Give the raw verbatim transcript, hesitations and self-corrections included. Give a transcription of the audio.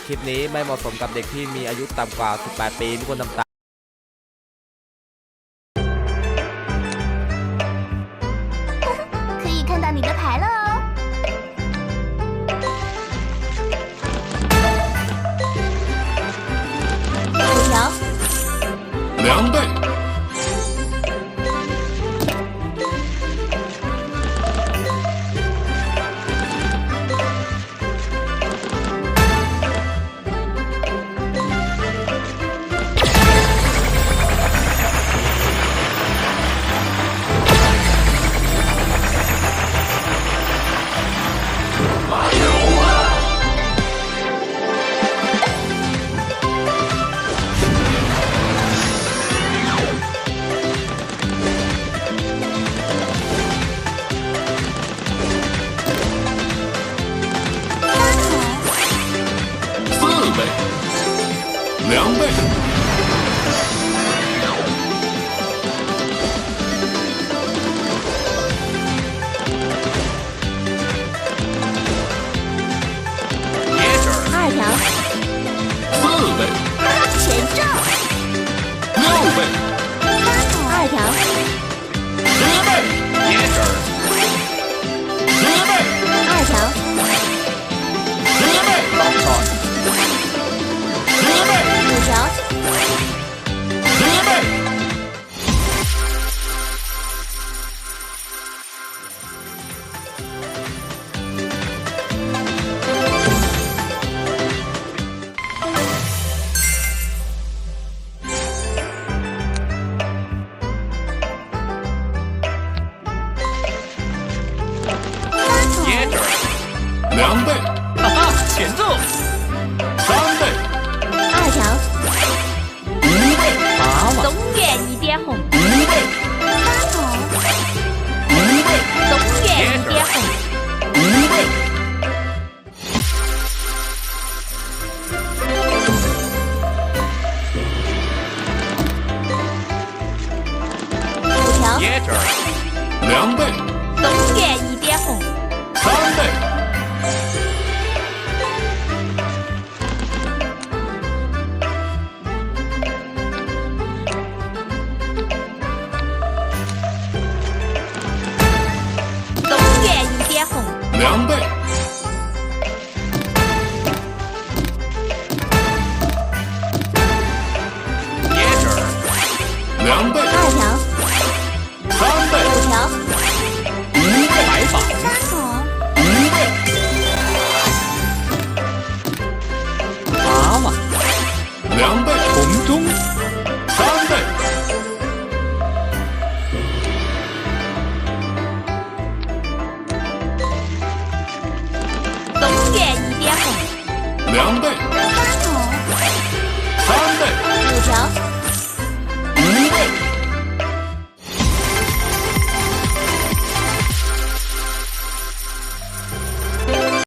คลิปนี้ไม่เหมาะสมกับเด็กที่มีอายุต่ำกว่าสิบแปดปี ไม่ควรทำตาม 可以看到你的牌了哦。五条。两倍。 四倍，两倍。 二条。四倍。全中。六倍。二条。十倍。十倍。二条。十倍。十倍。五条。十倍。 两倍。哈哈，全中。三倍。二条。 五倍。八万。东元一点红。五倍。三红。五倍。东元一点红。五倍。五条。两倍。东元一点红。三倍。 东元一点红。两倍。两倍。二条。三倍。五条。五倍。白发。三红。五倍。八万。 两倍。红中。三倍。东元一点红。两倍。三红。三倍。